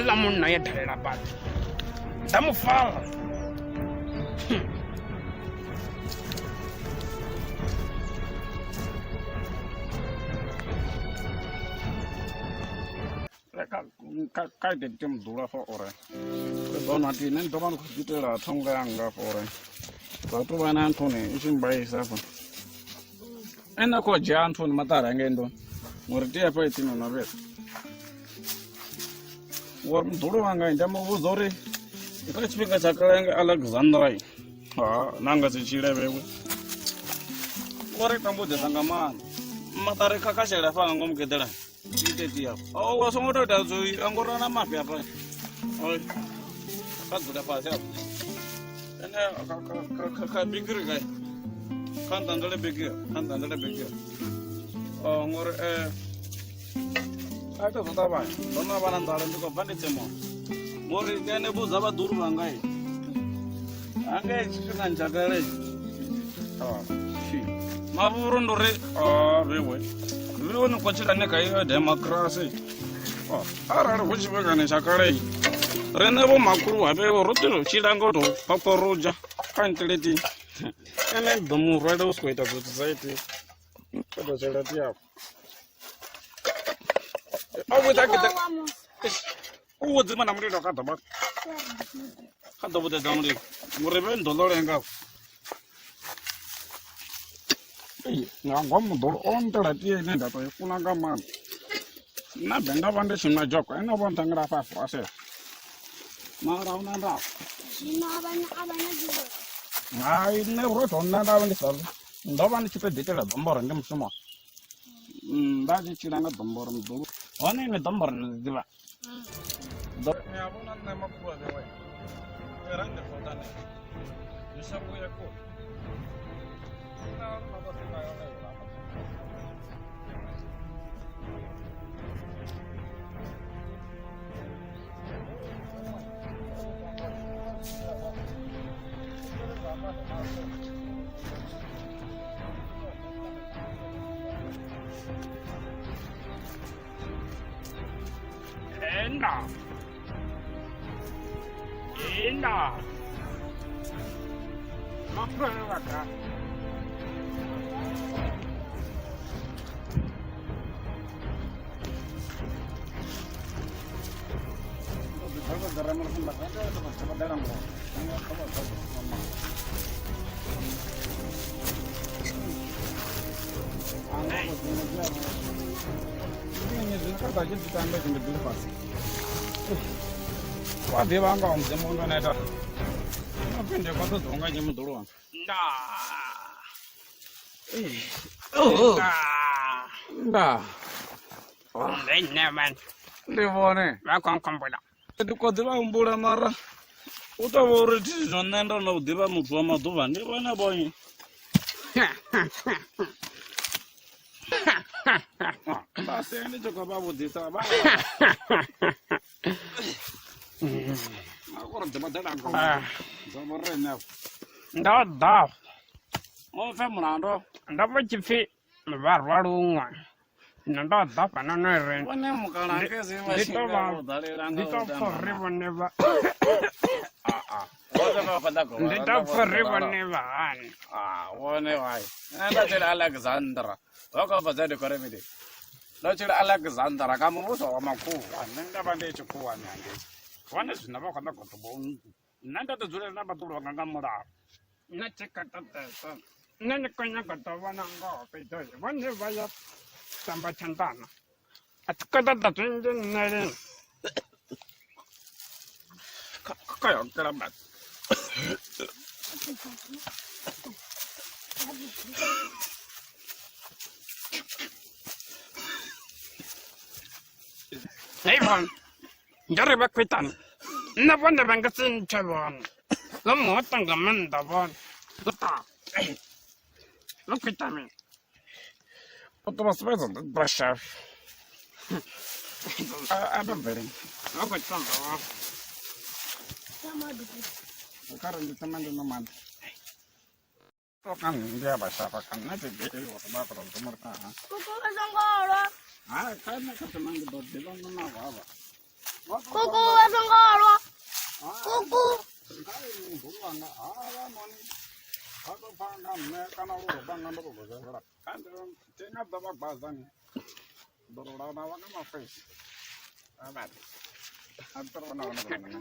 Houḽa munna ya dalela bada nda mu fara. Kha ite ndi muḓulu afha uri ri ḓo nwa tii, nṋe ndi ḓo vha ndi khou ḓi itela thonga yanga afha uri zwa tou vha na nthuni i tshi mbaisa afha. Ene khou dzhia nthuni maṱari hangei nḓuni ngori tea afha i tsini na vhesa. Ngori muḓulu wanga ndi a mu vhudza uri kha tshifhinga tsha kale nga Alexandra ha nanga si tshile vhewe ngori tambudzesa nga maanḓa maṱari khakhashela afha nga ngomu geḓelani ite tea o wa songo tou ita zwo angora na mafhi afha oi kha dzule fhasi afha ene kha bigiri kai kha nṱanzele bigiri kha nṱanzele bigiri o ngori a ita zwo ṱavhanya ndo no vha na nḓala ndi khou bva ndi tsemona ngori ndi ane vhudza vhaḓulu vhanga i hangei tshifhingani tsha kale mavhuru ndi uri vhewe vhewe ni khou tshila ni kha iyo democracy arali hu tshifhingani tsha kale riṋe vho makhulu wa vhewe ro tea u tshila ngo tou paparudzha kha ntileti ene ndi ḓo mu rwela u sokou ita zwithu zwa iti u ḓo shela ti afho o vhudza u vhudzima na mulilo kha ḓo kha ḓo vhudzedza mulilo ngori vhe ndo ḽo lenga nga ngomu muḓolo o ntela tie ine nda to i funa nga maanḓa nna be ndo vha ndi tshi nwa dzhoko ene vho nthengela afha furasela mara una ndavha Zwino a vha na dziwe. Hai nṋe vhurotho nṋe nda vha ndi sa ḽi ndo vha ndi tshi to ḓi itela ḓomboro ndi mushumo nda tshi tshila nga ḓomboro muḓulu hone ini ḓomboro ni ḓi ḓivha ni a vhona nṋe makhulu a vhewe rande fotane mishango ya kule Enda. Enda. Makhulu waka. Wa ḓivha nga mudzimu ndo neta unopinde kwa ṱoḓa unga nyi muḓulu wanga Nda. Nda. Nda. Nṋe man. Ndi vhone vha khou nkhumbula. Ndi khou ḓi vha humbula mara u tou vha uri thi zwino nṋe ndo no ḓivha muthu wa maḓuvha ndi vhone vhonyi. Basi ndi tshi khou vha vhudzisa vha uri ḓivha ḓela nga dza vho riṋe afho. Ndo ḓa O pfe mulandu ndo vha tshi pfi vha rwa luṅwe zwino ndo ḓa fhanoni uri vhone mukalangezi vha ndi tshi to nga vha vho dalela ndi nga to u pfa tamba uri vhone vha vhone vha khou ḓa govha ndi to pfa uri vhone vha hani Ah, vhone vai nṋe ndo tshila Alexandra vha khou bva dza decorated ndo tshila Alexandra nga muvhuso wa makhuwa nṋe nda vha ndi tshikhuwani hangei vhone zwino vha khou ḓa gotobo nṋe nda ḓo dzulela na vhaḓuhulu vhanga nga mulalo nṋe thi kha ṱoḓesa nṋe ndi khou nyaga u tou vhona ngoho fhedzi vhone vha ya tamba tshanḓana a thi khou ṱoḓa zwinzhi nṋe lini kha yo kela basi Hey, vhone Ndi ri vha khou itani nṋe vhone vha nga si ntshe vhone vha muhoṱa nga maanḓa vhone vha khou ita mini u ḓo vha sumbedza ndi ḓo shavi a vha bvele vha khou tamba vhone kha ri ndi thoma ndi no maḓi ndi a vha shavha kana nṋe thi ḓivhi uri vha khou tou ri ha Kuku vha songo lwa. ha kha nṋe kha thoma ndi ḓo ḓivha na vhavha. Kuku vha songo lwa. Kuku. Nga inwi muḓulu wanga havhanoni vha ḓo pfa nga nṋe kana lu ḓo panga ndo tou zevhela thi nga ḓo vha gwadzani ḓo tou laula vha nga mafesi a ḓo vhona vhona vhona.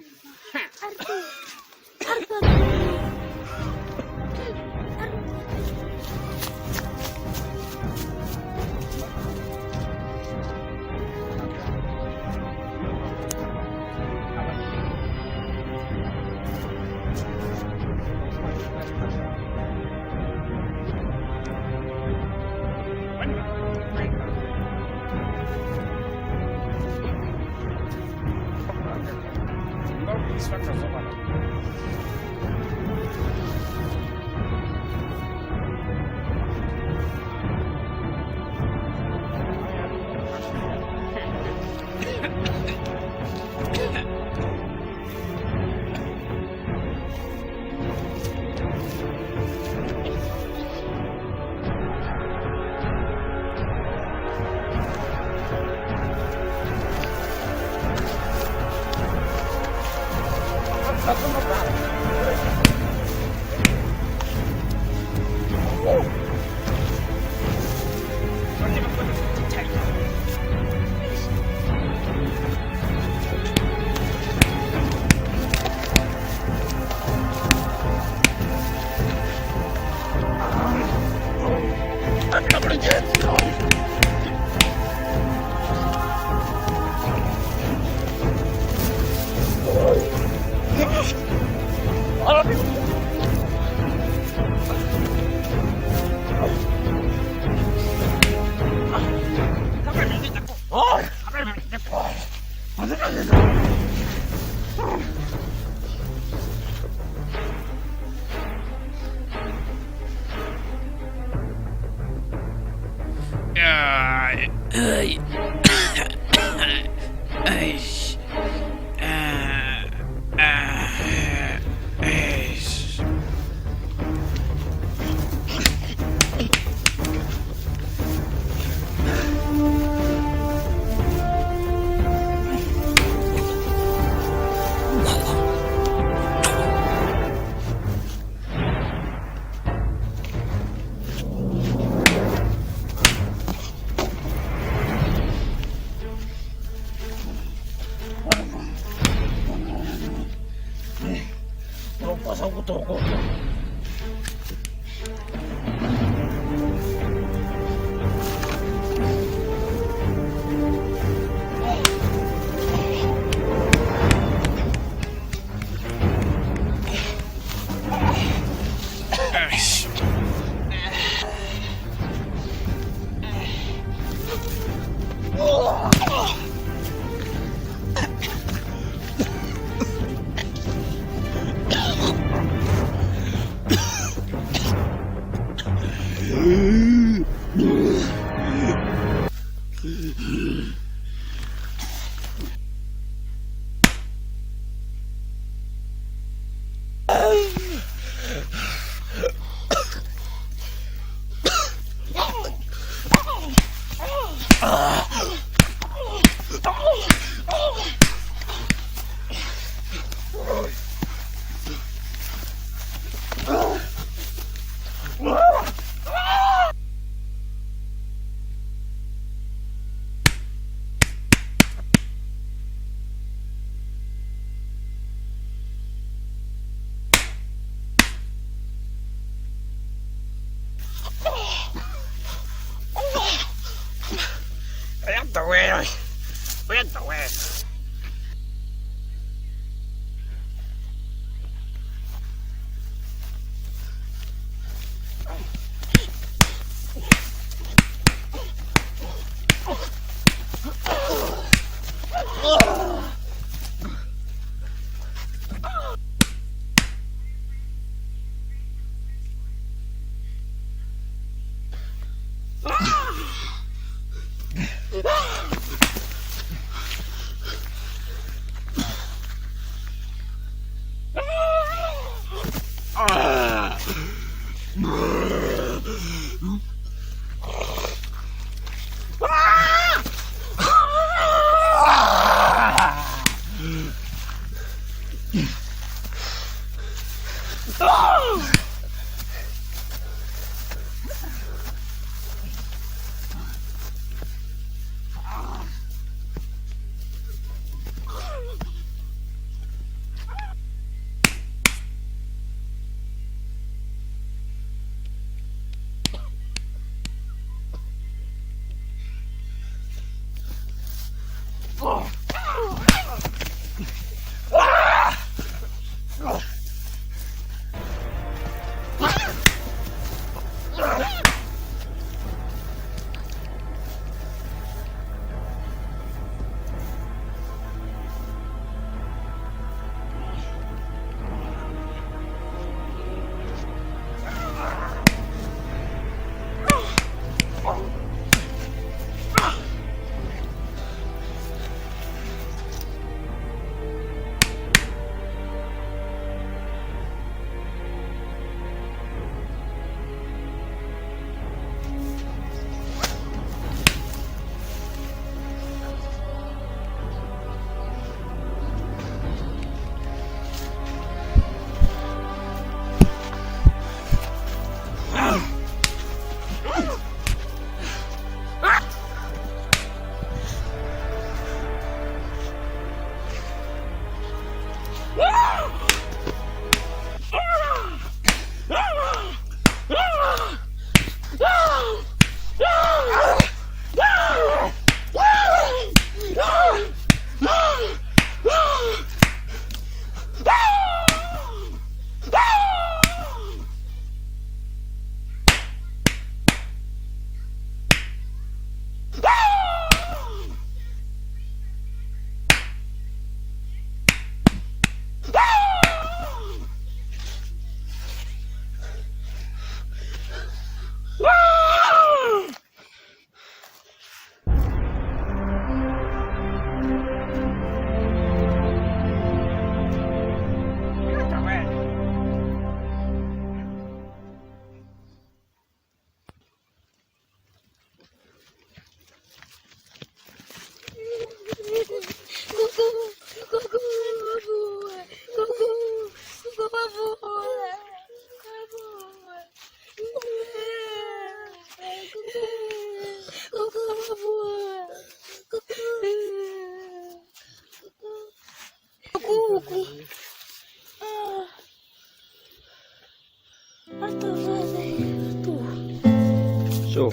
Show.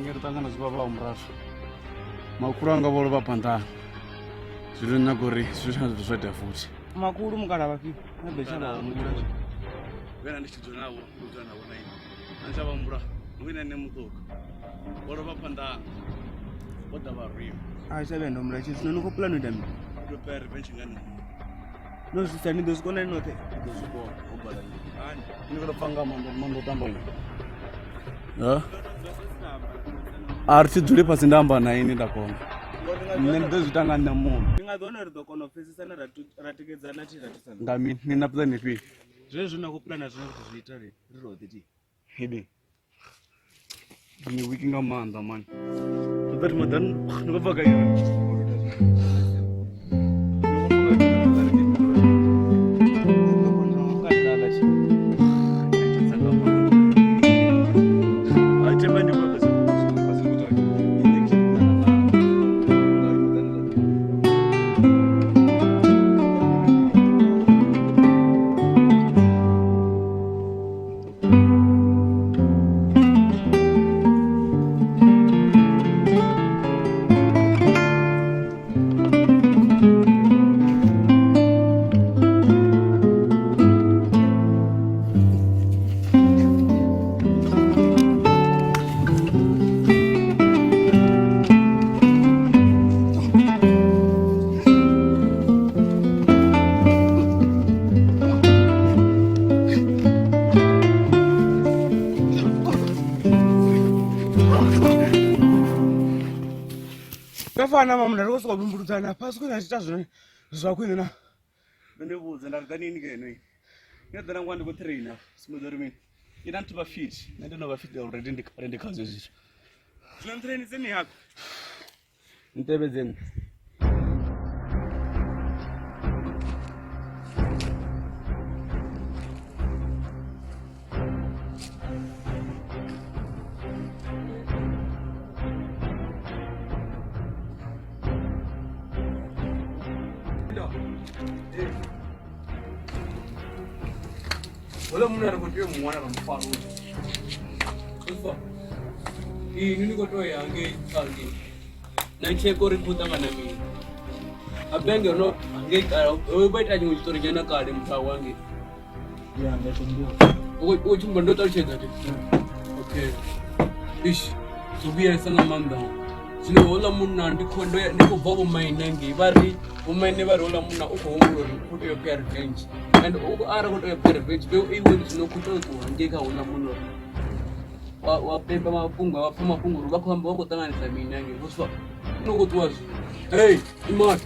Ngeri ṱangana zwi vhavhaho murathu. Makhulu anga vho lovha phanḓa. Zwino nyaga uri zwithu zwa itea futhi. Makhulu mukala vhafhio? Na betsha vha humbula. Vhena ndi tshi dzula navho, ndi dzula navho na ini. A tsha vha humbula, ndi na nṋe muṱuku. Vho lovha phanḓa. Vho ḓa vha rwiwa. A tsha vhuya nda humbula tshithu. Zwino ni khou pulana u ita mini? Ndo pea revenge nga nṋe. No zwi ita ni ḓo zwi kona ni noṱhe? Ḓo zwi kona, ho bala nṋe. Ni khou tou pfa nga maanḓa maanḓa u tamba ini. Ha? A ri tshi dzule fhasi nda amba na ini nda kona. Nṋe ndi ḓo zwi ita nga nṋe muṋe. Ndi nga ḓo wana ri ḓo kona u pfesesana ra tikedzana thi ra thusana. Nga mini? Ni na pulane ifhio? Zwezwi na khou pulana zwine ri ḓo zwi ita ri roṱhe thi. Hebe. Ni wiki nga maanḓa mani. Ṱoḓa thi maḓani ni khou bva gai hani? Kafana mamuna ri khou sokou vhumbuludzana fhasi khou ita zwine zwa khwine na Ndo vhudza nda ri ḓa nini ngeno ini. Ni ḓa nangwa ndi khou trainer sumbedza uri mini. Ina nthu vha fit. Nṋe ndo no vha fit already ndi kale ndi khazwo zwithu. Zwino ntrainise ni hafha. Ntevhedzeni. Hola munna ri khou tea u mu wana ra mu fara uyu. Ufa. Inwi ni khou tea u ya hangei hangei. Na tsheko uri khou ṱangana mini. A benge no hangei kale ho vha ita tshiṅwe tshiṱori nyana kale murahu hangei. Ya nda tshimbila. U tshi ndo ṱalutshedza thi. Okay. Ish. Zwo vhuyesa nga maanḓa. Zwino houḽa munna ndi khou ndo ndi khou bva vhomaine ngei vha ri vhomaine vha ri houḽa munna u khou humbula uri u khou tea u pay revenge and arali khou tea u pay revenge vheu iwe zwino khou tea u ṱuwa ngei kha houḽa munna uri wa pemba mafhungo wa pfha mafhungo uri vha khou amba vha khou ṱanganisa mini hangei vhoswa u khou ṱuwa zwino. Hey, imani.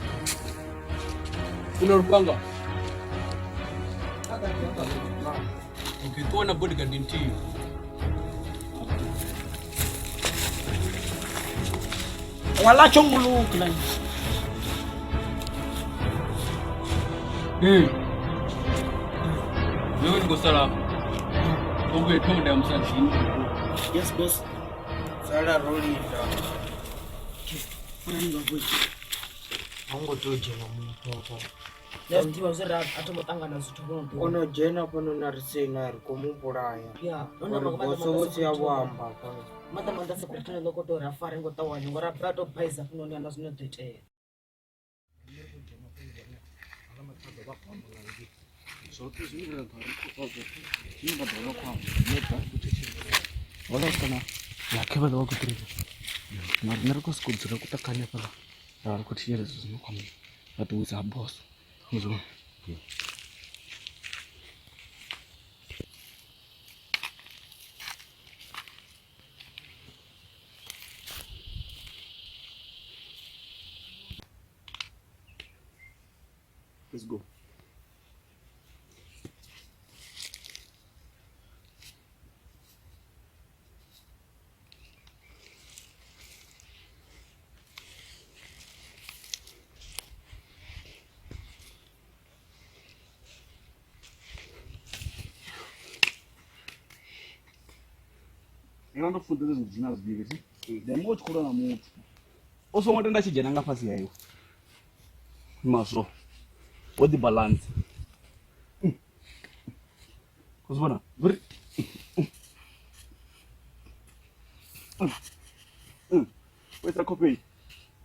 Una lufhanga. Okay, ṱuwa na bodyguard nthihi. Wala chonguluka la. Hey. Wewe niko sala. Tongo thoma nda musadzini. Yes boss. Sala ro linda. A ngo tea u dzhena muthu afho. Nda zwi ḓivha zwe ra a thoma u ṱangana zwithu vho no O no dzhena fhano na ri sina ri khou mu vhulaya. Ya, nahone Uri maanḓa boso vho sia vho amba fhano. maanḓa maanḓa secretary ḽo koto uri a fare ngo ṱavhanya ngori a bva a to bhaisa hafhanoni ana zwine ḓo itea. Zwoṱhe zwine ra ḓo ri khou ṱoḓa zwine vha ḓo vha khou amba nṋe ḓa u thetshelesa. Hola kana ya khe vha ḓo vha khou ḓirivha. Na riṋe ri khou sokou dzula kuṱakani hafhaḽa ra vha ri khou thetshelesa zwine khou ambiwa vha ṱuwisa ha boso. Muzwa. Let's go. Ndo ndo funḓedza zwithu zwine a zwi ḓivhi thi. Ndi u tshi khou lwa na muthu. U songo tenda tshi dzhena nga fhasi ha iwe. Mazwo. Wo ḓi balance. Khou zwi vhona? Uri U isa khofheni.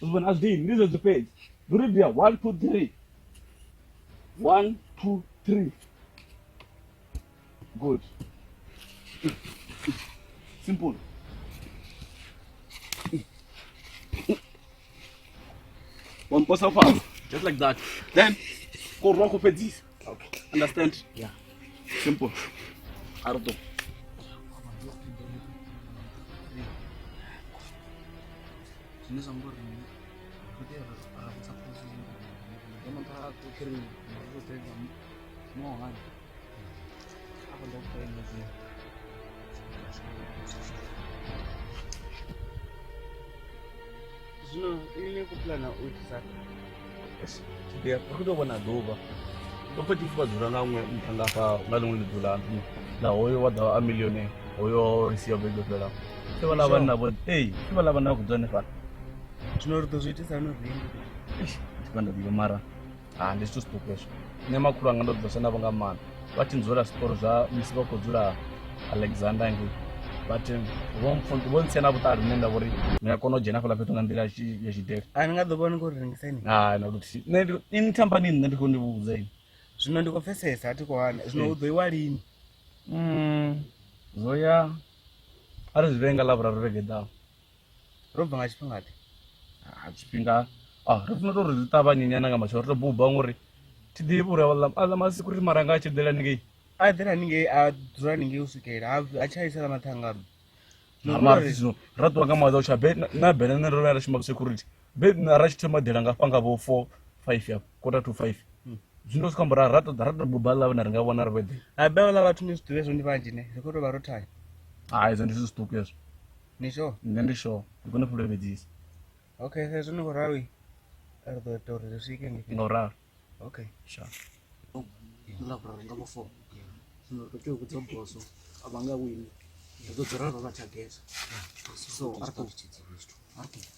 Zwi vhona a zwi dini, ndi zwezwo fhedzi. Ndi uri dia 1 2 3. 1 2 3. Good. Simple. Wa mposa fast. Just like that. Then ko rwa go fedzisa. Okay. Understand? Yeah. Simple. Ardo. Zwine zwa amba uri ri tea ra vhudza boso Zwino ini ku plana u itisa Ri khou tou vhona ḓuvha ndo pfa tshipfi vha dzula nga ṅwe nṱha nga fha nga ḽiṅwe ḽi dzula ḽa hoyo wa ḓa a millionaire hoyo ri sia vhege fhelaho se vhaḽa vhanna vho ee se vhaḽa vhanna vha khou dzula hanefhaḽa. Zwino ri ḓo zwi itisa hani uri Eish, thi vha nda ḓivha mara ha ndi zwithu zwiṱuku hezwo. Nṋe makhulu anga ndo dzulesa navho nga maanḓa vha tshi ndzulela zwiṱori zwa musi vha khou dzula Alexander ngei vha thi vho mpfu- vho ntsia na vhuṱali hune nda vhori ndi nga kona u dzhena hafhaḽa fhethu nga nḓila ya tshidele. A ni nga ḓo vha ni khou ri rengisa ini? Hai na luthihi nṋe ndi ini thambani nṋe ndi khou ni vhudza ini. Zwino ndi khou pfesesa a thi khou hana. Zwino u ḓo iwa lini? Zwo ya a ri zwi vhee nga Ḽavhuraru vhege i ḓaho. Ro bva nga tshifhinga-ḓe? Ah, tshifhinga ah ri funa tou ri zwi ṱavhanye nyana nga matshelo ri tou buba ngori thi ḓivhi uri aḽa masiku ri maranga a tshi ḓela haningei. A ḓela haningei a dzula haningei u swikela a tsha isela mathanga. Mara zwino ra ṱuwa nga maḓi tsha be na bene nṋe ndo vhuya nda shuma security be na ra tshi thoma ḓela nga fha nga vho 4 5 afho quarter to 5 zwino zwi khou amba ra ṱoḓa ra tou buba ḽa vhona ri nga vhona ri vheḓe. A be vhaḽa vhathu ni zwi ḓivhe zwo ndi vhanzhi ne ri khou tou vha ro thanya. Hai ezwo ndi zwithu zwiṱuku hezwo. Ni sure? Nṋe ndi sure ndi kone u fhulufhedzisa. Okay, sa izwi ni khou ralo ri ḓo ita uri ri swike ngei. Nga u ralo. Okay. Sure. Ḽavhuraru nga vho 4 zwino ri tea u vhudza boso a vha nga wini ri ḓo dzula ro vha target so a ri ṱo a ri ṱo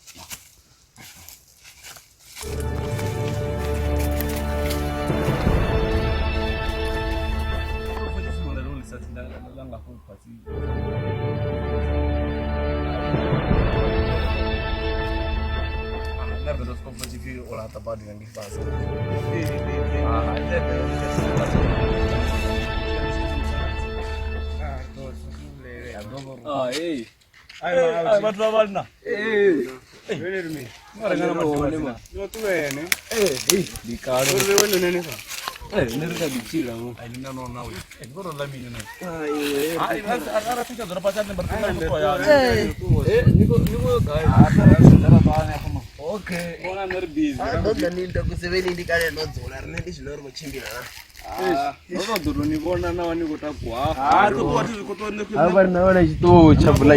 Vhathu vha vhanna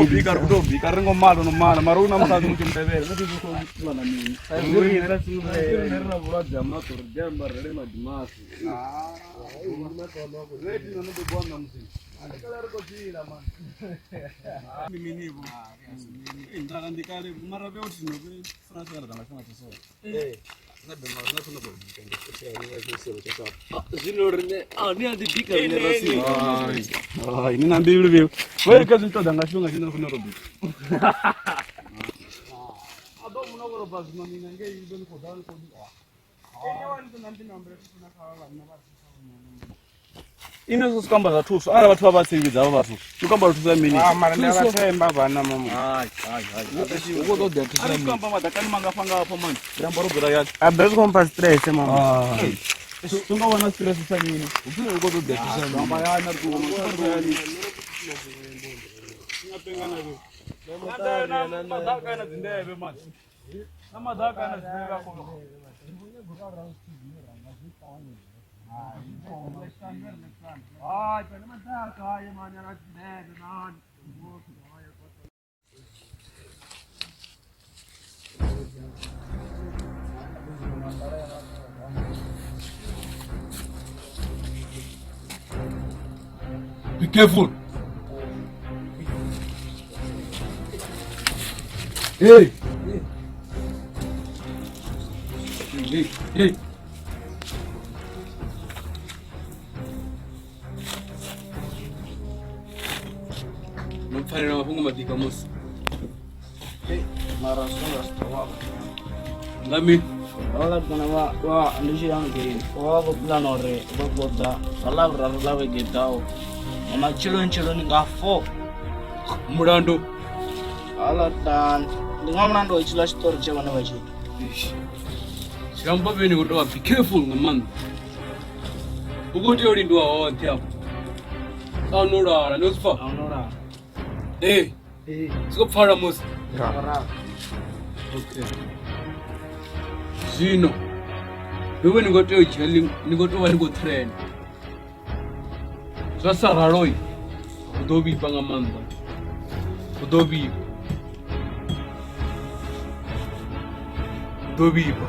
ndi kale Bika ri ngo mala no mala mara u na musadzi mutshi mutevhela ri khou ṱuwa na mini ri na vhulwadze ha maṱo ri ḓi ambarele madimasi ndi kale mara vhe uthi no funa tshikhala nga tshifhinga tsha so Zwino riṋe a ni a ḓi bika riṋe ra si hai ni na mbilu vheu vhe kha zwi ṱoḓa nga tshifhinga tshine funa ro bika a ḓo muna vho roba zwino mina ngei ndo ni khou ḓa ni khou ine zwo swika amba zwa thuso arali vhathu vha vha tsivhidza havha vhathu zwi khou amba thusa mini Mara ndi a vha themba vhana mama. hai hai hai u khou ṱoḓea thuso ari swika amba maḓakani mangafha ngafha mani ri amba ro dzula yani A be zwi khou mpha stress mama. zwi nga vha na stress sa mini upfi u khou ṱoḓea thuso ya mini amba yani ri ṱuwa yani maḓaka na dzindevhe mani na maḓaka na dzindevhe a khou Be careful. Hey. Hey, hey. No pfarela mafhungo maḓifha musi. Mara zwine nda zwi ḓivha Nga mini? Havhaḽa vhatukana vha vha ndi tshi ya ngei vha vha khou pulana uri vha khou ḓa nga ḽavhuraru ḽa vhege i ḓaho nga matsheloni tsheloni nga 4. Mulandu? Havhaḽa vhatukana ndi nga mulandu wa hetshiḽa tshiṱori tshe vhone vha tshi ita. Zwi amba vheni khou tou vha be careful nga maanḓa. U khou tea u lindiwa hoṱhe afho. A no lala, no zwi pfa? A no lala. Ee. Ee. Zwi khou pfala musi. Okay. Zwino vhewe ni khou tea u dzhia ni khou tea u vha ni khou train. Zwa sa raloi hu ḓo vhifha nga maanḓa. Hu ḓo vhifha. Hu ḓo vhifha.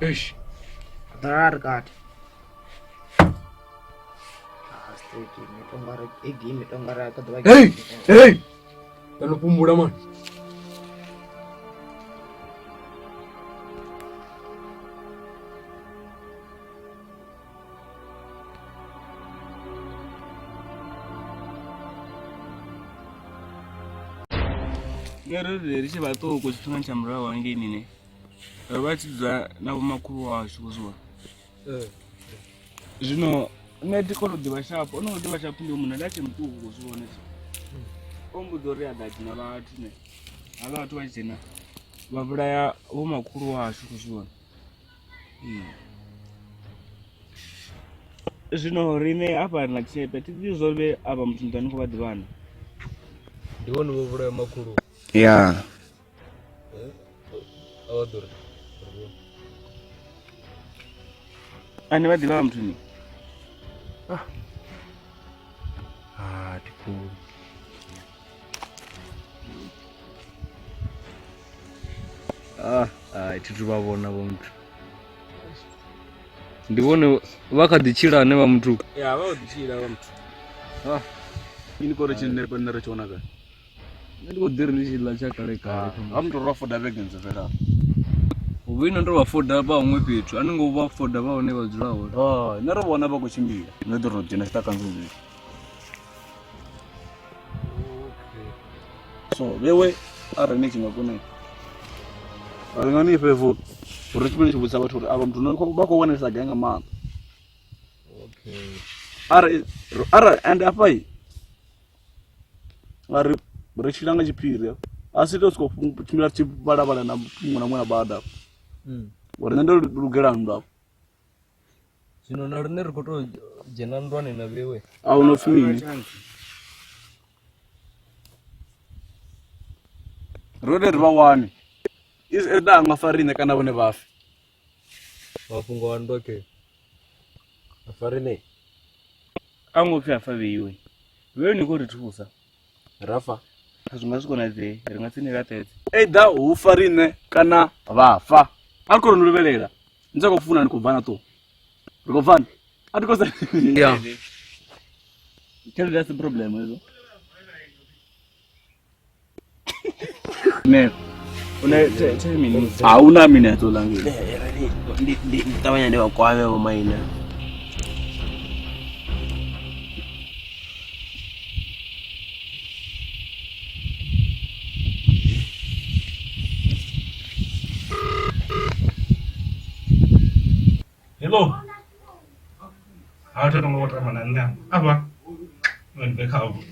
Eish. Ḓala ri kati. Hey, hey. Ndo fhumula mani. Nṋe ro ri tshi vhaṱuku tshifhingani tsha murahu hangeini ne ro vha tshi dzula na vhomakhulu washu khou zwi vhona. Zwino nṋe thi koni u ḓivha shapo, ono ḓivha shapo ndi munna nda tshe muṱuku khou zwi vhona. O mmbudza uri a ḓa dzhena vhathu ne havha vhathu vha tshi dzhena vha vhulaya vhomakhulu washu khou zwi vhona. Zwino riṋe hafha ri na tshinepe thi ḓivhi zwo uri avha muthu nḓani khou vha ḓivhana. Ndi vhone vho vhulaya makhulu. Ya. A vha ḓo ri. A ni vha ḓivha muthu ni? Ah, thi khou. Ah, ai thi thu vha vhona vho muthu. Ndi vhone vha kha ḓi tshila ane vha muthu. Ya vha ḓi tshila vha muthu. Ah, ini kore tshinepe nṋe ri tshi vhona gai? Nṋe ndi khou ḓi ri ndi tshi ḽa tsha kale kale. Ha muthu ro foda vhege dzo fhelaho. Vho ino ndo vha foda vha huṅwe fhethu, a ni ngo vha foda vha hone vha dzula hone. Oh, nṋe ro vhona vha khou tshimbila. Nṋe ḓo ro dzhena tshiṱakani zwezwi. So vhewe arali ni tshi nga kona ri nga ni fhe vote uri tshimbile tshi vhudzisa vhathu uri avha muthu vha khou wanalesa gai nga maanḓa. Okay. Arali arali and afha nga ri ri tshila nga tshiphiri a si to sokou tshimbila tshi vhalavhala na muṅwe na muṅwe na bada ngori nṋe ndo lugela nndwa afho. Zwino na riṋe ri khou tou dzhena nndwani na vhewe. A hu no pfi mini. Ro ri vha wane is either a nga fa riṋe kana vhone vha fe. Mafhungo a nndwa ke. A fa riṋe. A ngo pfi a fa vheiwe. Vheiwe ni khou ri thusa. Ra fa. Zwi nga si konadzee ri nga si ni laṱedze. Either hu fa riṋe kana vha fa. A ri khou ri no luvhelela. Ni sa khou funa ni khou bva na ṱuwa. Ri khou bvani? A thi khou sa. Yeah. Tshelede a si problem hezwo. Ne. Une tell me. A huna mini to lange. Ndi ṱavhanya ndi vha kwame vho maina. Hello. Ha tha tongo tamba na nṋe afha. Ndi bve khavho.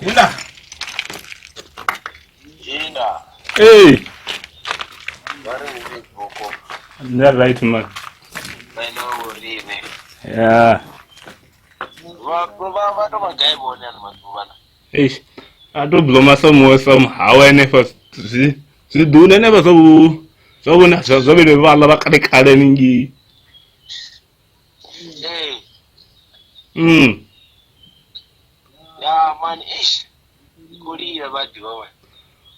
Linda. Linda. Hey. Vha ri ndi boko. Ndi right man. Maina vho riṋe. Yeah. Vha vha vha to vha gai vhone ano maḓuvha na. Eish. A to bloma somewhere somehow henefha zwi zwi ḓuni henefha zwa vhu zwa vhone zwa zwa vhele vhaḽa vha kale kale ningei. Ee. Mm. Ya man eish. Khou lila vha ḓivha wa.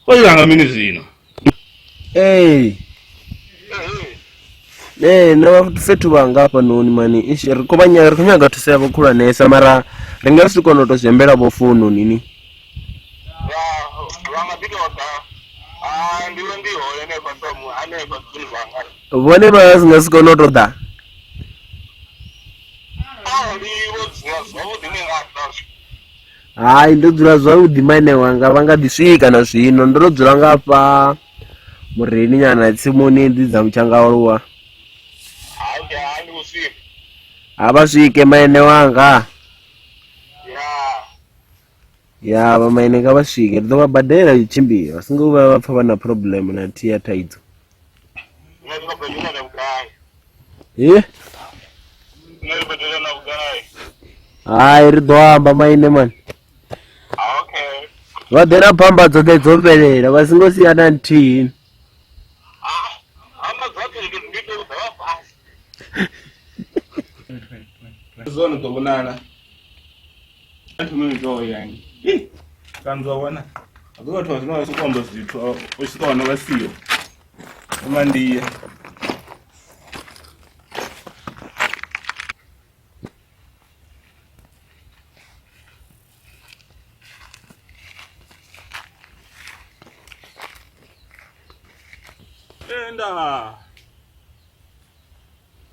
O ila nga mini zwino? Ee. Ee, nṋe vha fhethu vhanga hafhanoni mani ish ri khou vha ri khou nyaga thuso yavho khulwanesa mara ri nga si kone u tou zwi ambela vho foununi ni. Vha vha nga ḓi tou ḓa. Ha Vhone vha vha si nga si kone u tou ḓa. Hai ndo dzula zwavhuḓi maine wanga vha nga ḓi swika na zwino ndo to dzula nga hafha mureini nyana tsimuni hedzi dza mutshangaluwa. Ha vha swike maine wanga. Ya vha maine nga vha swike ri ḓo vha badela u tshimbila vha songo vha vha pfa vha na problem na nthihi ya thaidzo. Eh? Hai ri ḓo amba maine mani. Vha ḓe na phamba dzoṱhe dzo fhelela vha songo sia na nthihi. Zwone ḓo vhonala. Kanzwa wana a ḓo vhathu vha zwino vha sokou amba zwithu u tshi wana vha siho mandia. Enda.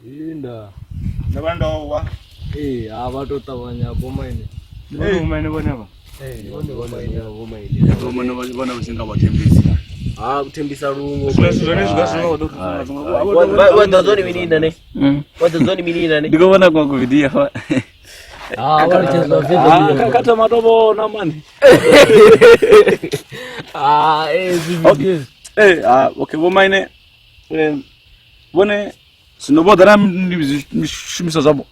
Inda. Nda vha ndo wa. Ee, ha vha to ṱavhanya vho maine. Vho maine vhone vha. Ee, vhone vho maine vho maine. Vho maine vhone vha singa vha thembisa. Ha u thembisa luṅwe. Zwone zwone zwi nga zwi nga ḓo thusa zwiṅwe. Wa ḓo dzone mini nane? Wa ḓo dzone mini nane? Ndi khou vhona kwa ku video. Ah, vha litshedzwa video. Kha thoma to vhona mani. Ah, eh zwi video. Eh, ah, okay vho maine vhone zwino vho ḓa na zwishumiswa zwavho.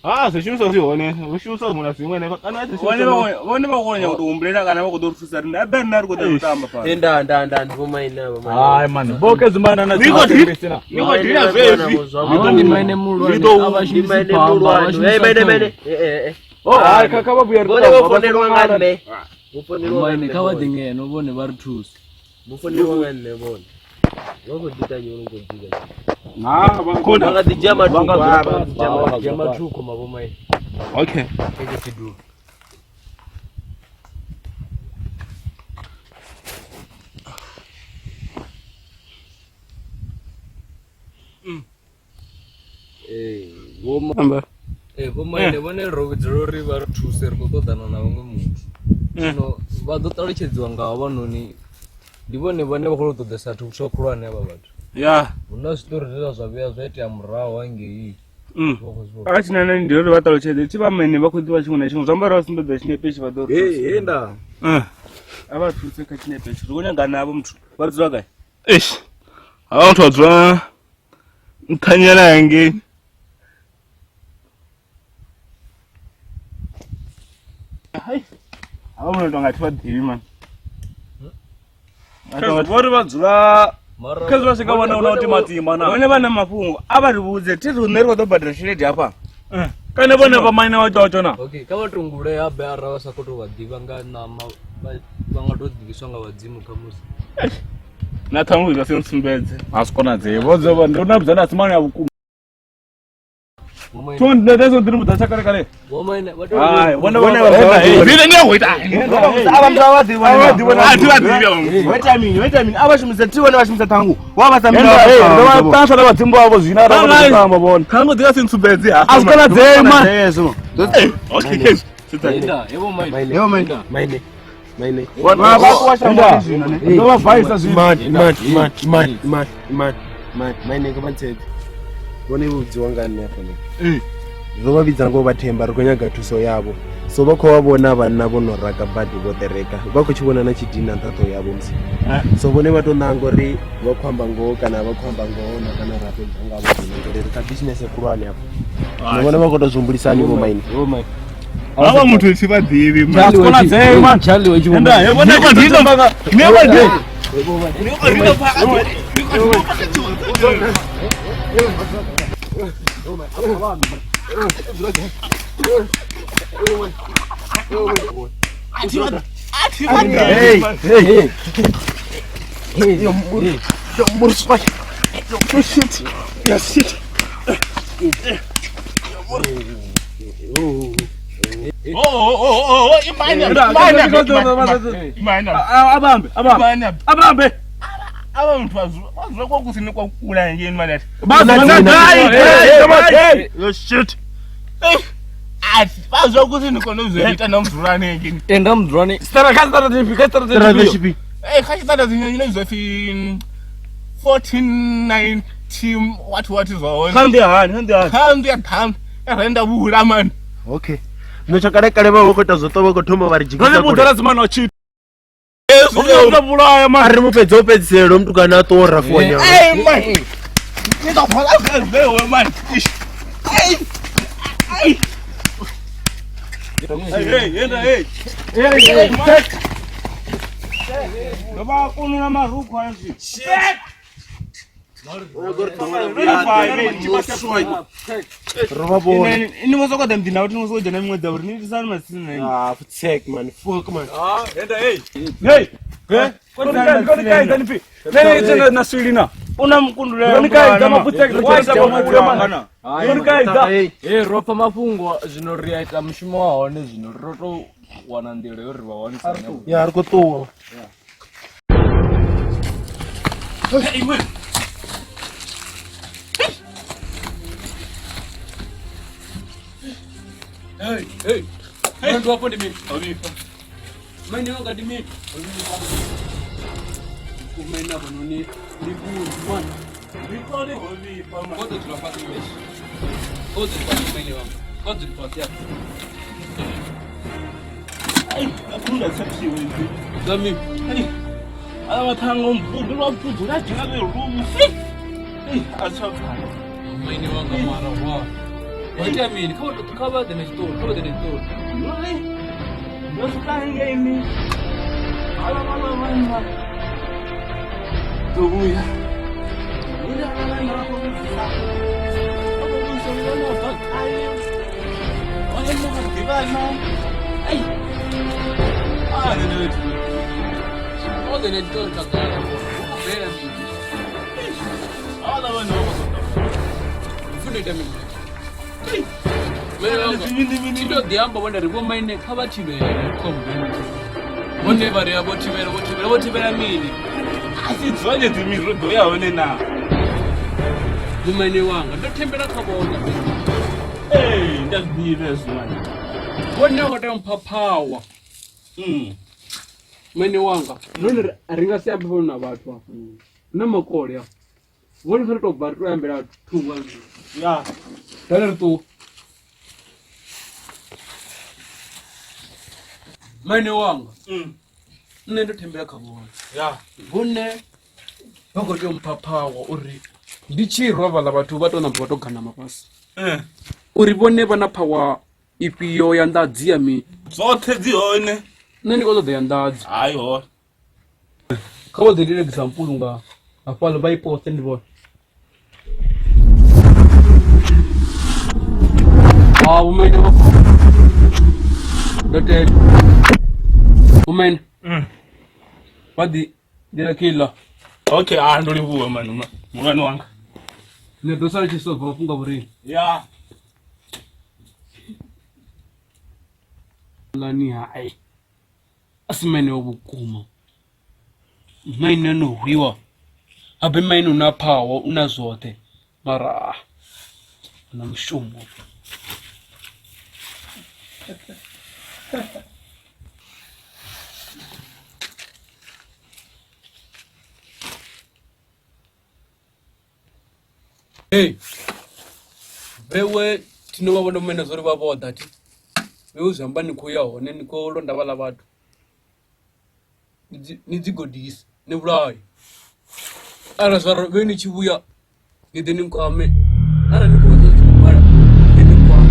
Ha, zwishumiswa zwi hone, zwishumiswa zwiṅwe na zwiṅwe hanefha kana Vhone vha vhone vha khou nyanga u tou humbulela kana vha khou ḓo ri thusa riṋe. A ḓa riṋe a ri khou ḓa u tamba fhano. Eh, nda nda nda ndi vho maine avha maine. Hai mani, vho ke zimana na Ni khou ni khou dina zwezwi. Havha ndi maine muhulwane, a vha Ndi shumisi maine phamba, vha muhulwane. shumisa Eh, maine maine. ṱhoho. Eh eh eh. Oh, hai kha kha vha vhuye ri Vhone vho founelwa nga nṋe. Vho founelwa nga Maine nṋe. kha vha ḓi vhone. ngeno vhone vha ri thuse. Vho founelwa nga nṋe vhone. Vha khou ḓi tanyula khou bika. Na vha Vha nga ḓi dzhia mathuko. Vha nga dzula Vha nga ḓi dzhia Vha mathuko. dzhia mathuko ma vho maine. Okay. Keke tshidulo. Vho amba. Ee, vho maine vhone ro vhidzela uri vha ri thuse ri khou ṱoḓana na vhaṅwe muthu. Zwino vha ḓo ṱalutshedziwa nga havhanoni ndi vhone vhane vha khou tou ṱoḓesa thuso khulwane havha vhathu. Ya. Hu na zwiṱori zwe zwa vhuya zwa itea murahu hangei. Vha khou zwi vhona. A tshi nana ndi uri vha ṱalutshedze thi vha maine vha khou ḓivha tshiṅwe na tshiṅwe zwi amba uri vha sumbedza tshinepe tshi vha ḓo ri thusa. He nda. A vha thuse kha tshinepe tshi ri khou nyaga navho muthu vha dzula gai. Eish. Havha muthu a dzula nṱhanyana hangei. Hai. Havha muthu tonga thi vha ḓivhi man. Vho ri vha dzula Mara khezwi vha swika vhona una u timatima na. Vhone vha na mafhungo a vha ri vhudze thi riṋe ri khou ḓo badela tshelede hafha. Kane vhone vha maine wa ita na. Okay, kha vha tungule habe arali vha sa khou tou vha ḓivha nga ṋama vha vha nga tou ḓivhiswa nga vhadzimu khamusi. Na ṱhangu zwa si ntsumbedze. A zwi konadzei. Vho dzo ndo na vhudza na tsimana ya vhukuma. Vho maine, Thu nda ndo ḓi vhudza tsha kale kale. vho maine vha tou Hai, vhone Vhone vha vha- Zwine ndi a khou ita. Avha muthu a vha ḓivhi A vha ḓivhi A thi vha ḓivhi avha muthu. Vho ita mini? Vho ita mini? A vha shumise thi vhone vha shumisa ṱhangu. Wa vha sa Enda, eh, ndo vha ṱanswa na vhadzimu vhavho zwino arali vha khou tamba vhone. Ṱhangu dzi nga si ntsumbedze ha. A zwi konadzei man. Okay, khezwi. Sitsa. Inda, he vho maine. Yo maine. maine maine. Vha vha ṱuwa shangoni zwino ne. Ndo vha bvaisa zwino. Man man man man man man man maine kha vha ntsedze. Vhone vho vhudziwa nga nṋe hafha noni. Ro vha vhidza ngo vha themba ri khou nyaga thuso yavho. So vha khou vha vhona vhanna vho no raka badi vho ṱereka. Vha khou tshi vhona na tshidina nṱha ṱhoho yavho musi. So vhone vha to nanga uri vha khou amba ngoho kana vha khou amba ngoho na kana ra fhedza nga vho zwino ngori ri kha business khulwane hafha. Zwino vhone vha khou tou zwi humbulisani vho maine. Vho maine. Havha muthu thi vha ḓivhi man. A zwi konadzei man. Charlie wa tshi vho Enda, maine. he vhone vha ḓi nga Ni vha ḓivhi. Hey hey hey. Oh oh oh oh, imine. Imine. Imine. Abambe, abambe. Imine. Abambe. Avha muthu vha dzula kwa kusini kwa kula ngeni mani ati. Vha dzula gai? Yo shit. Vha dzula kusini kono zwe ita na mudzulane ngeni. Tenda mudzulane. Stara kha stara tshifhi kha stara tshifhi. Kha tshitanda zwine zwa pfi 1490 what zwa hone. Kha nḓi hani, kha nḓi hani. Kha nḓi ya ṱhanu. Ya renda vhula mani. Okay. Zwino tsha kale kale vha vha khou ita zwoṱhe vha khou thoma vha ri dzhikisa Ro vhudza ra dzimana tshi. Vhulaya mani. A ri mu fhedza u fhedzisela mutukana a ṱuwa ra fuwa nyama. Eh man. Ni ḓo phala zwe man. Hey. Hey. Hey, hey, hey. Hey, man. Ndo vha kunula marukhu hezwi. Shit. Ini vho sokou ḓa muḓini awu thi ngo sokou dzhena miṅwe dza uri ni itisani matsina. Ah, fuck man, fuck man. Ah, henda hey. Hey. Hey. Koni kai dani pi. Nene itse na swilina. Una mukundulelo. Koni kai da maputsek ri tshisa mafhungo mana. Koni kai da. Hey, ro pfa mafhungo zwino ri a ita mushumo wa hone zwino ro to wana nḓila yo ri vha wanisa. Ya ri khou ṱuwa. Hey, man. Hey, hey. Mwana wapo ndi mimi. Mwana wanga ndi mimi. Kumena bononi ni mwana. Ndikone hovipa man. Kodo tulapata mbeshi. Kodo tulapata mwana wangu. Kodo tulapata. Ai, akunda tsapsiwe ndi. Zami. Ai. Ala mathango mbudu lwa mbudu la dzhena kwe room. Ei, atsapfa. Mwana wanga mara wa. Waita mini, kaba de nechitori, kaba de nechitori. Nori. Ndosvika ngeni. Ala mama mama. Tobuya. Ila ala na ko mfisa. Ko mfisa ngona bakaye. Wale mo dibana. Ai. Ah, no no. Kaba de nechitori kakala. Bera mini. Ala wana ko. Mfune ta mini. Ndo ḓiamba vhone ri vho maine kha vha thivhele khombeni. Vhone vha ri vho thivhela vho thivhela vho thivhela mini? A si dzone dzi mirudo ya hone na. Vho maine wanga ndo thembela kha vhone. Ee, nda ḓivha hezwo mani. Vhone vho tea mpha power. Maine wanga none ri nga si ambe vhone na vhathu afha. Na makole afha. Vhone ri tou bva ri tou ambela thungo. Ya. Dale ri ṱuwa. Maine wanga. Nṋe ndo thembela kha vhone. Ya. Vhone vha khou tea u mpha power uri ndi tshi rwa vhaḽa vhathu vha tou namba vha tou ganama fhasi. Uri vhone vha na power ifhio ya nḓadzi ya mini? Dzoṱhe dzi hone. Nṋe ndi khou ṱoḓa ya nḓadzi. Hai hone. Kha vha ḓo itela example nga hafhaḽa vha i poste ndi vhone. Ah, vho maine vha ndo tenda. Vho maine. Vha ḓi nḓila khiḽa. Okay, ah ndo livhuwa mani muhulwane wanga. Ni ḓo sala tshi solve mafhungo a vhorine. Ya. Lani hai. A si maine wa vhukuma. Maine no hwiwa. Habe maine una power, una zwoṱhe. Mara na mushumo. Hey. Vhewe thino vha vhona mene zwori vha vho ḓa thi. Vhewe zwi amba ni khou ya hone ni khou londa vhaḽa vhathu. Ni dzi godise, ni vhulaye. Arali zwa vhe ni tshi vhuya ni ḓe ni nkwame. Arali ni khou ṱoḓa zwi hwala ni ḓe nkwame.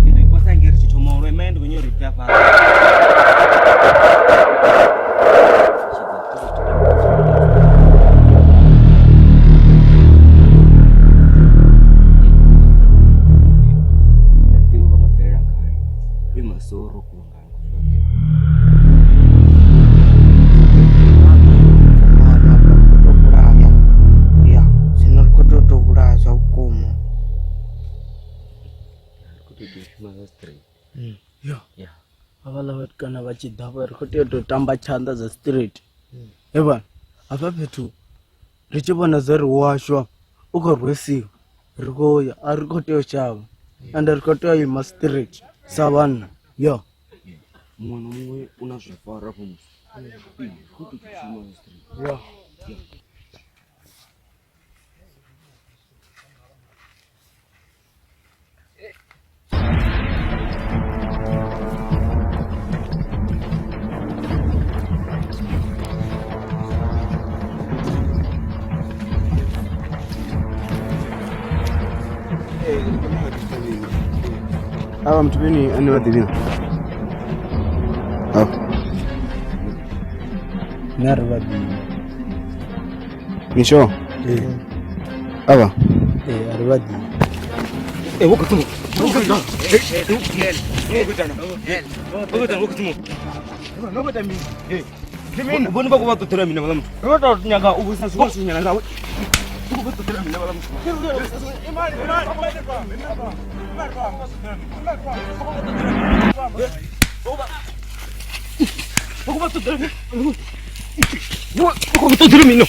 Ndi kosa ngeri tshi thoma uri maye ndi khou nyora uri bve hafha. Kana vha tshi ḓa ri khou tea u tou tamba tshanḓa dza straight. He vhana hafha fhethu ri tshi vhona zwa ri washu u khou rwesiwa ri khou ya, a ri khou tea u shavha ende ri khou tea u ima straight sa vhanna yo. Muṅwe na muṅwe u na zwa fara afho musi. Ee, khou tou shuma straight. Yeah. Avha muthu vheni ane vha ḓivhina. Avha. Nṋe ri vha ḓivhi. Ni sure? Ee. Avha. Ee, a ri vha ḓivhi. Eh, wo kutumu. Vhone vha khou vha ṱoḓela mina vhaḽa muthu. Vha tou nyaga u vhuisa zwiṅwe zwithu nyana ngawe. Vha khou vha ṱoḓela mina vhaḽa muthu. Vha khou vha ṱoḓela mina. Vha khou vha ṱoḓela mina.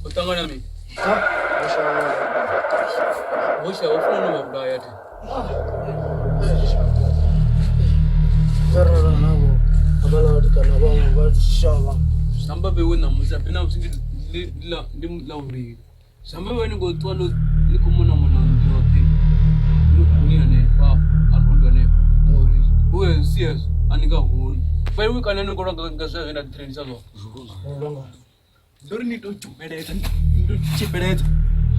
U ṱangana mini? Vho shavha funa no vha vhulaya thi. Arara navho havhaḽa vhatukana vhaṅwe vha shavha. Zwi amba vhewe ṋamusi a na musi ndi ndi ḽa vhuvhili. Zwi amba vhewe ni khou ṱuwa ni khou mona mona nnḓu yoṱhe ni hanefha a rundu hanefha ngori hu si hezwo a ni nga holi. Vheiwe kana ni khou lwa nga zwe nda ni trainisa zwone. Ndo ri ni tou tshipeledza ni tou tshipeledza.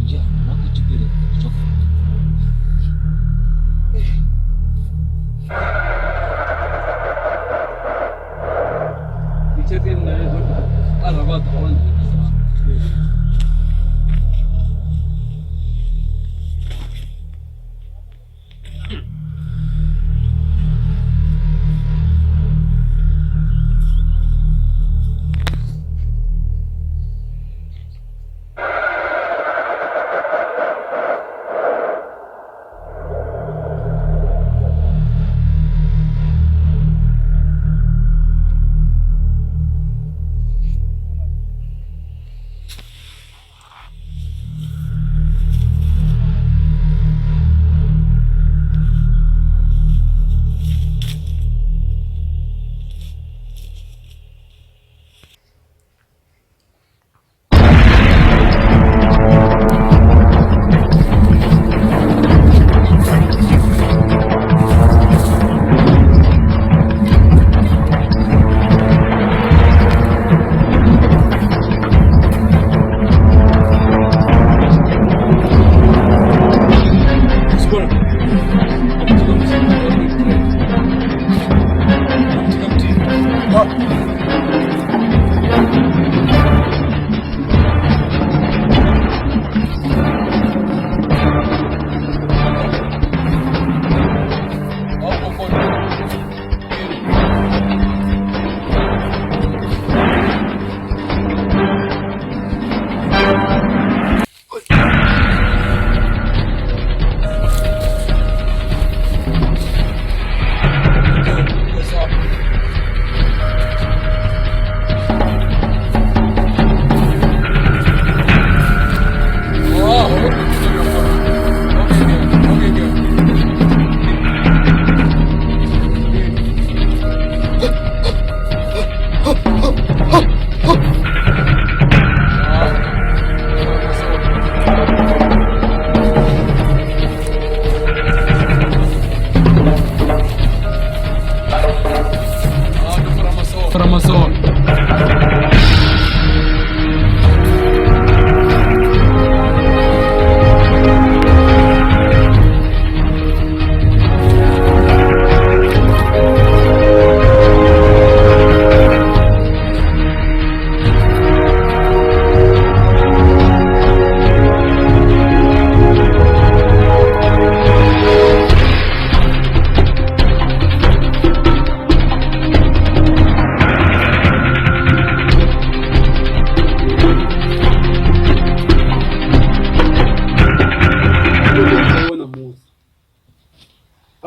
Ya, na khou tshipeledza. Ni tsheke nṋe hezwo arali vha ḓa vha ndzhenisa.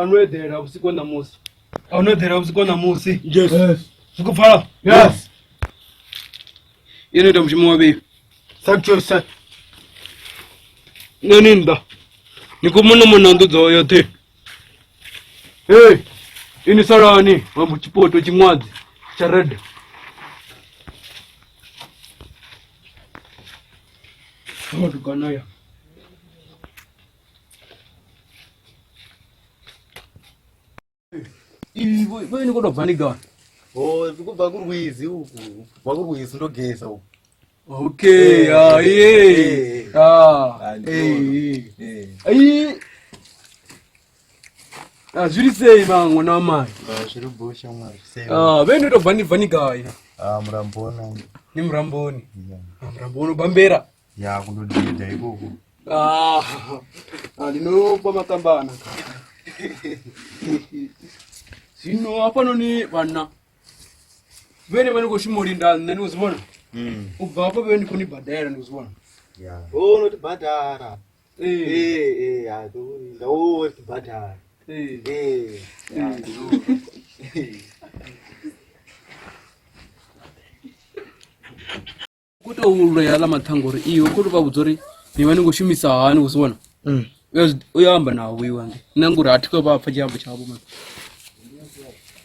Ano eḓela vhusiku ha ṋamusi. Ano eḓela vhusiku ha ṋamusi. Yes. Zwi khou pfala? Yes. Yone ita mushumo wa vheiwa. Thank you, sir. Nṋe ni nnḓa. Ni khou mona mona nnḓu dzo yoṱhe. Hey, ini salani mambo chipoto chimwadzi cha red. Vatukanaya. Iwe ni kutobva ni gani? Oh, ndikubva kurwizi uku. Kubva kurwizi ndogeza uku. Okay, ah, yeah. Ah, eh. Ai. Ah, zviri sei mwana wamai? Zviri bhosha mwari. Sei. Ah, vene ndobva ni bva ni gai. Ah, muramboni. Ni muramboni. Ah, muramboni bambera. Ya, kundodhedha ikoko. Ah, ndinopa matambana. Zvino apanoni vana vene vanongosvimorinda nne ndikuzvibona ubva apo vene ndikonibhadhaira ndikuzvibona. Ya. Oh, unotibhadhara. Eh, eh, atokurinda. Oh, unotibhadhara. Eh. Ya. U tou lwela ḽa maṱhanga uri iwe khou tou vha vhudza uri ni vha ni khou shumisa hani u zwi vhona. U ya amba navho iwe nge nṋe ngori a thi khou vha pfa tshiambo tshavho mani.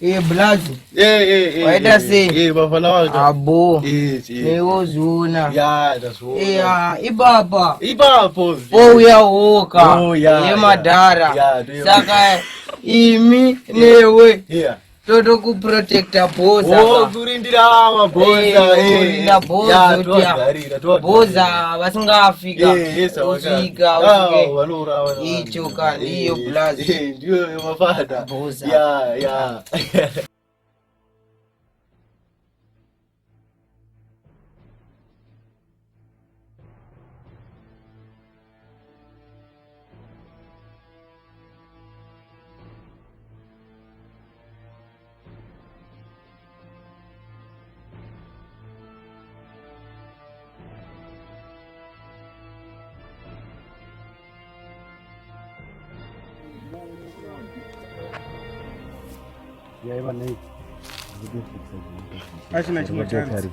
Eh, Blazi. Eh, eh, Waita sei? Eh, vafana vaka. Abo. Eh, eh. Neiwozviona. Ya, ndazviona. Eh, ipapa. Ipapo. Pouya hoka. Oh, ya, Yemadhara. ya, ndiyo. Saka imi newe. Yeah. Totokuprotecta bhoza. Oh, kurindira mabhoza. Eh, kurinda bhoza Ya, kuti tovagarira, tovagarira. Bhoza vasingafika. Eh, yes, avaka. Usvika, Ah, usvike. vanouraya. Icho ka ndiyo Blazi. Eh, ndiyo yemafana. Bhoza. Ya, ya. A tshi na tshiṅwe chance. Hetsho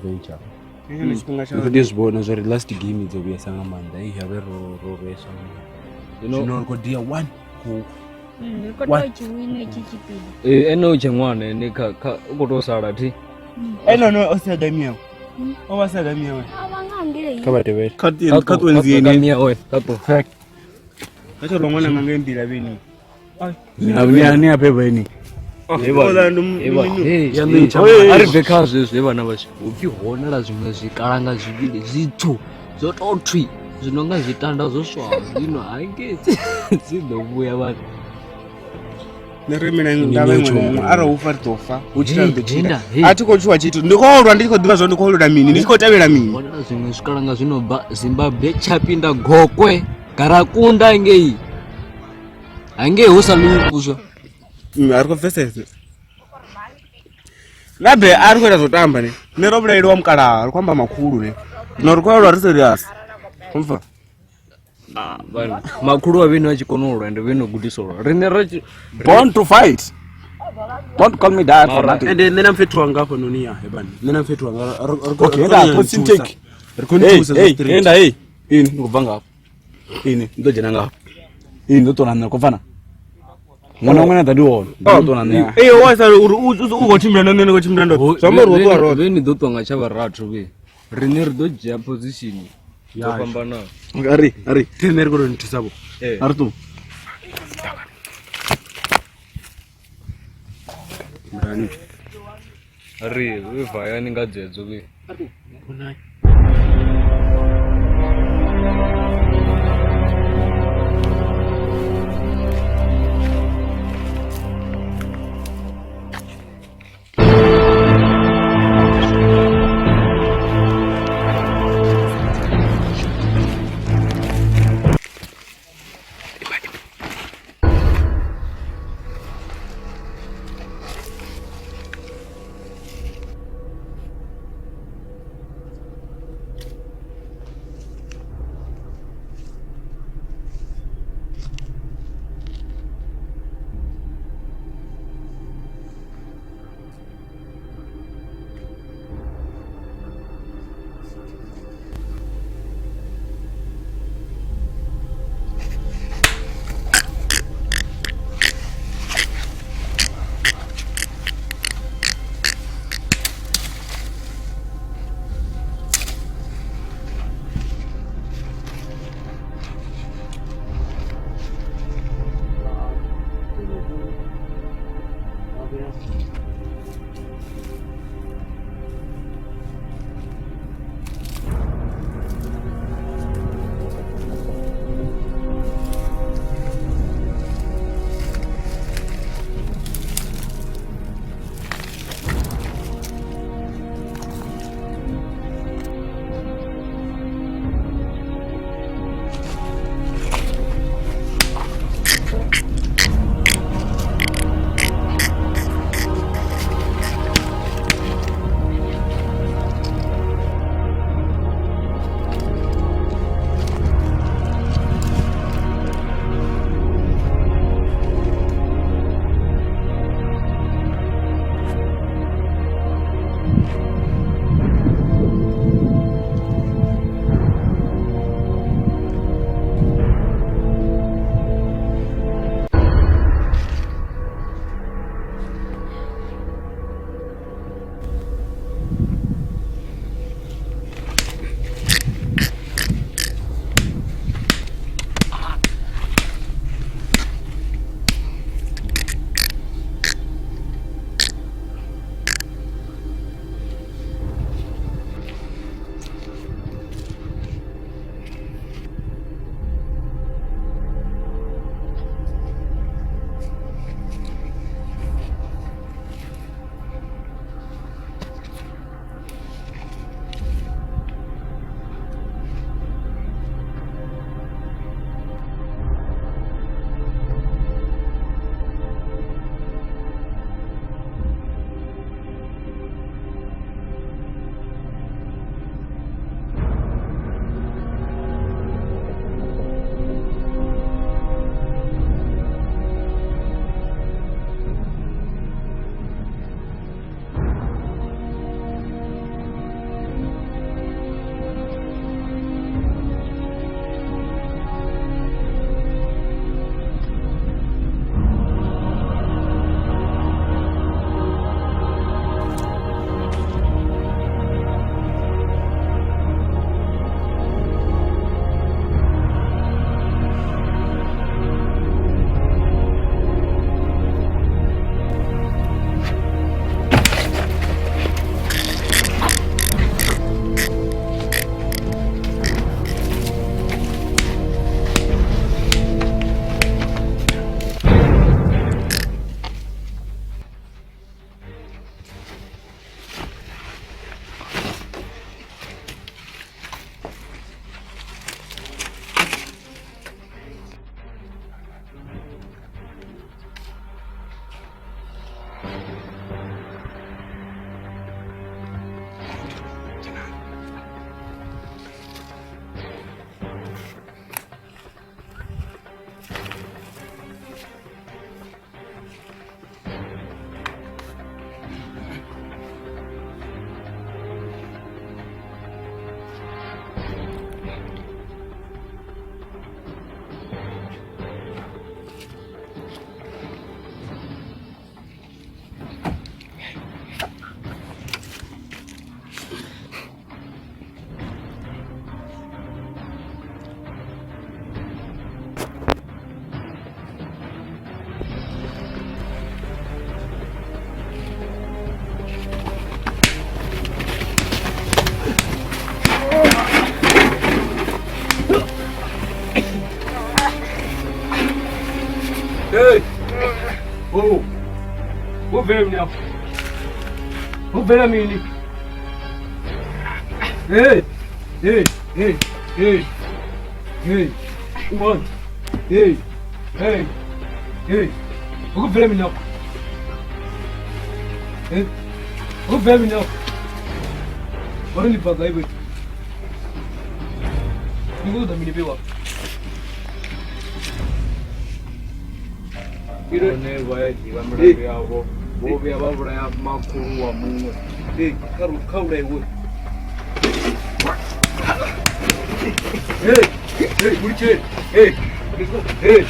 tshifhinga tsha Ndi zwi vhona zwa uri last game dzo vhuyesa nga maanḓa i habe ro ro rweswa nga maanḓa. Zwino ri khou dia one khou Ri khou tea u tshi wina itshi tshipiḓa. Ee, ene u tshe ṅwana ene kha kha u khou tou sala thi. Ene no o sia game yawe. O vha sia game yawe. A vha nga ngei. Kha vha tevhele. Kha Kha ṱwe nzieni. Kha ṱwe. Kha tsho ṅwana nga ngei nḓila vheni. Ni a beba ini. A ri bve kha zwezwo he vhana vhashu hu pfhi hone la zwiṅwe zwikalanga zwivhili zwitswu zwo tou thwi zwi no nga zwitanda zwo swaho zwino hangei dzi ḓo vhuya vhana. Nṋe ri mina ndavha iṅwe na iṅwe arali hu fa ri ḓo fa hu tshila ri ḓo tshila. Hey. A thi khou tshuwa tshithu ndi khou lwa ndi tshi khou ḓivha zwa ndi khou lwela mini ndi tshi khou tevhela mini. Hone la zwiṅwe zwikalanga zwi no bva Zimbabwe Tshapinda Gokwe Garakunda ngei hangei hu sa ḽiwi vhuswa. A ri khou pfesesa. Nabe a ri khou ita zwo tamba ne. Nṋe ro vhulaeliwa mukalaha ri khou amba makhulu ne. Zwino ri khou lwa ri serious. Khomfa. Vhana makhulu wa vhene vha tshi kona u lwa ende vhene u gudisa u lwa riṋe ri tshi Born to fight. Don't call me that for nothing. Ende nṋe na mfethu wanga hafhanoni ya hebani. Nṋe na mfethu wanga ri Okay, enda position take. Ri khou ni thusa zwa street. Enda hey. Ini ndi khou bva ngafha. Ini ndi ḓo dzhena ngafha. Ini ndo ṱwa na nṋe khou pfana. Ṅwana ṅwana ḓa ndi hone. Ndi ḓo ṱwa na nṋe. Ee wa sa uri u khou tshimbila na nṋe ndi khou tshimbila ndo. Zwi amba uri ro ṱuwa roṱhe. Vhene ḓo ṱwa nga tsha vharathu vhe riṋe ri ḓo dzhia position dzo fhambanaho. Ari ari Nṋe ri khou tou ni thusa vho. Ari ṱuwa. Ri ri vayani nga dzedzo vhe. Hey! Oh! Wo bvela mini afho? Wo bvela mini? Hey! Hey! Hey! Hey! Hey! Come on! Hey! Hey! Hey! Wo bvela mini afho? Hey! Wo bvela mini afho? Vha ri ni bva gai vhethu? Ni khou ṱoḓa mini fhiwa? Vhone vha ya ḓivha milandu yavho vho vhuya vha vhulaya makhulu wa muṅwe. Hey, kha vhulaiwe. Hey, hey, mulitsheni. Hey, hey.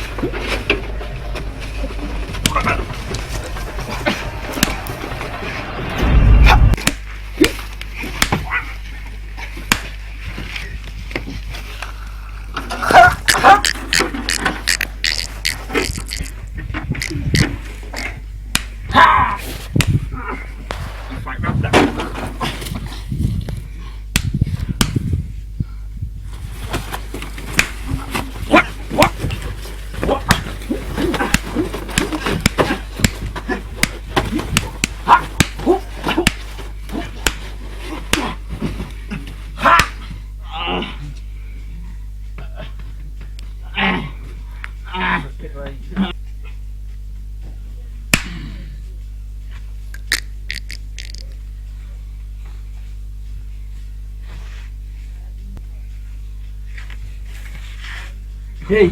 Hey!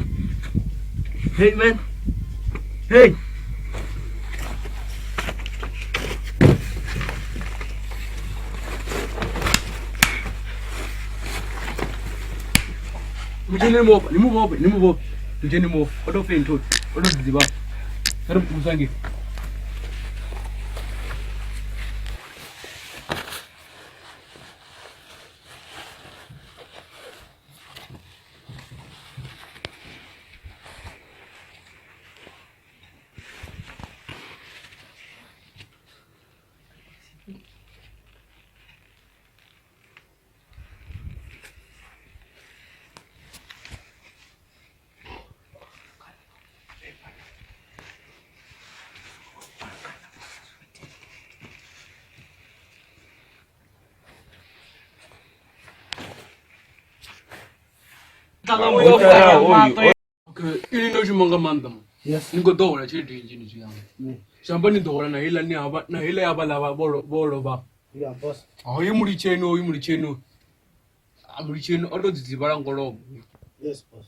Hey, man! Hey! Mutsheni ni muofha, ni muofhe, ni muofhe. Mutsheni ni muofhe. O to faint o to dzidzivhala. Kha ri musange. Okay, ini ndo shuma nga maanḓa man. Yes. Ni khou ḓo hola tshelede nnzhi ni zwi amba. Zwi amba ni ḓo hola na heiḽa ni havha na heiḽa ya vhaḽa vho lovha. Yeah, boss. Hoyu mulitsheni hoyu mulitsheni. A mulitsheni o to dzidzivhala ngo lovha. Yes, boss.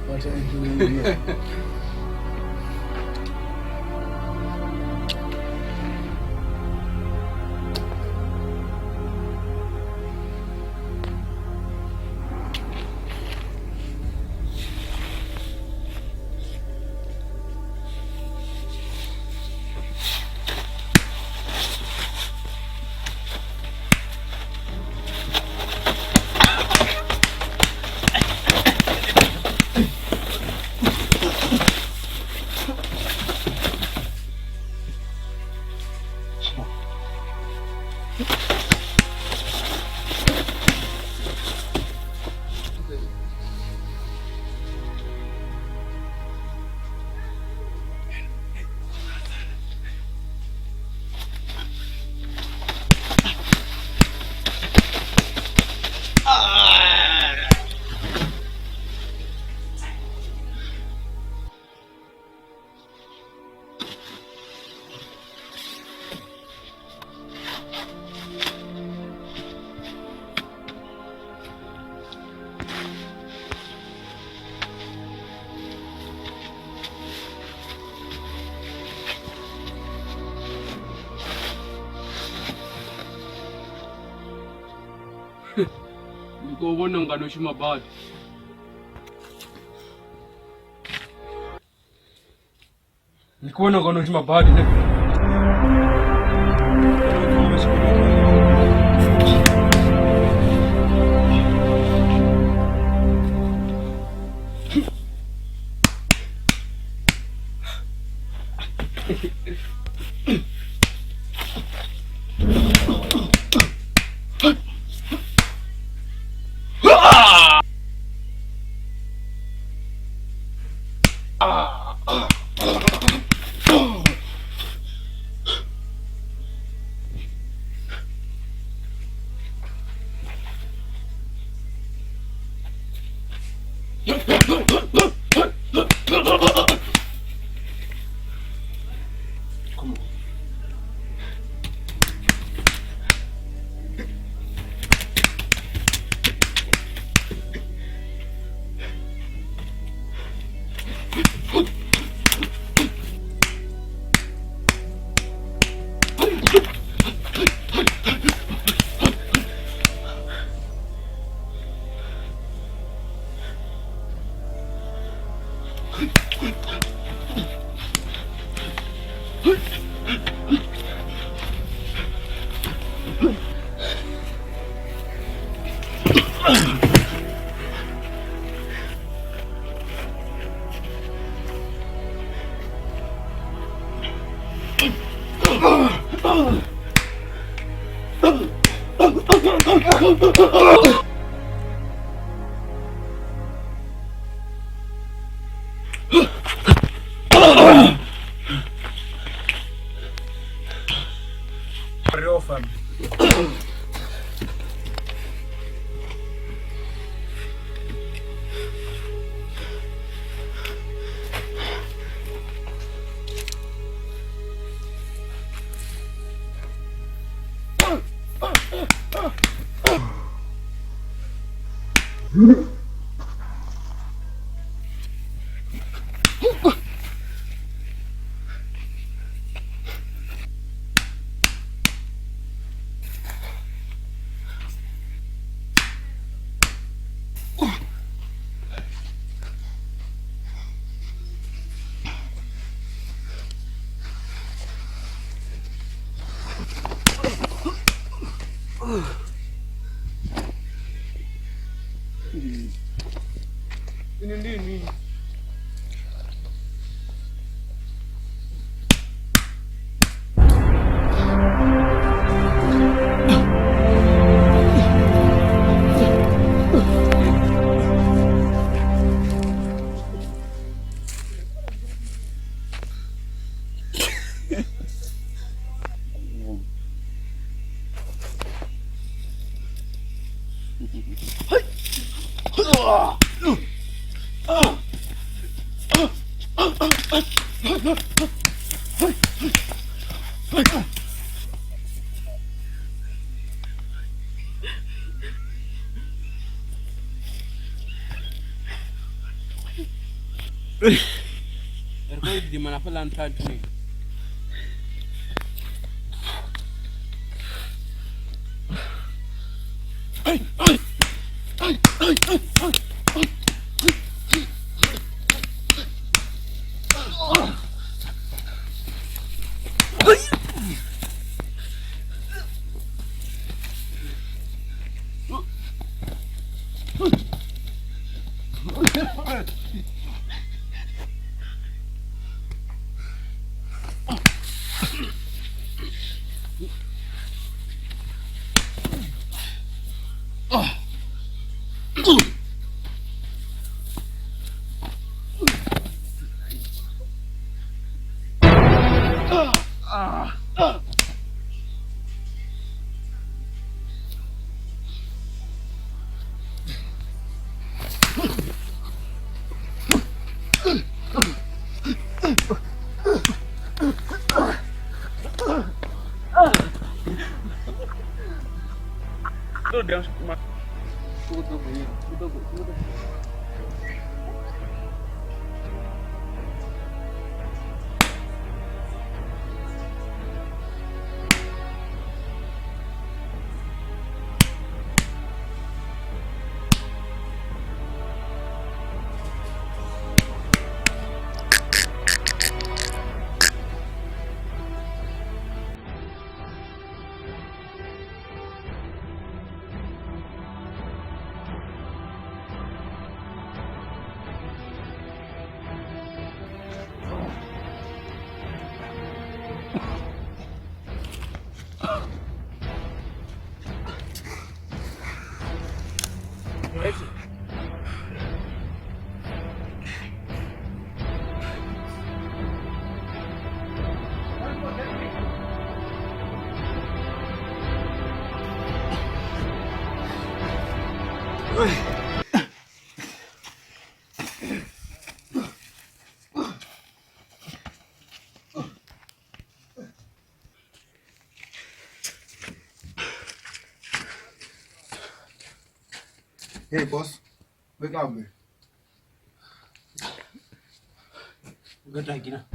What are you doing here? Ndi khou vhona unga no shuma badi. Ndi khou vhona kona u shuma badi ne. Ri khou gidima na fhaḽa nṱha nthuni. Hey, boss. Wake up, man. Gata gina.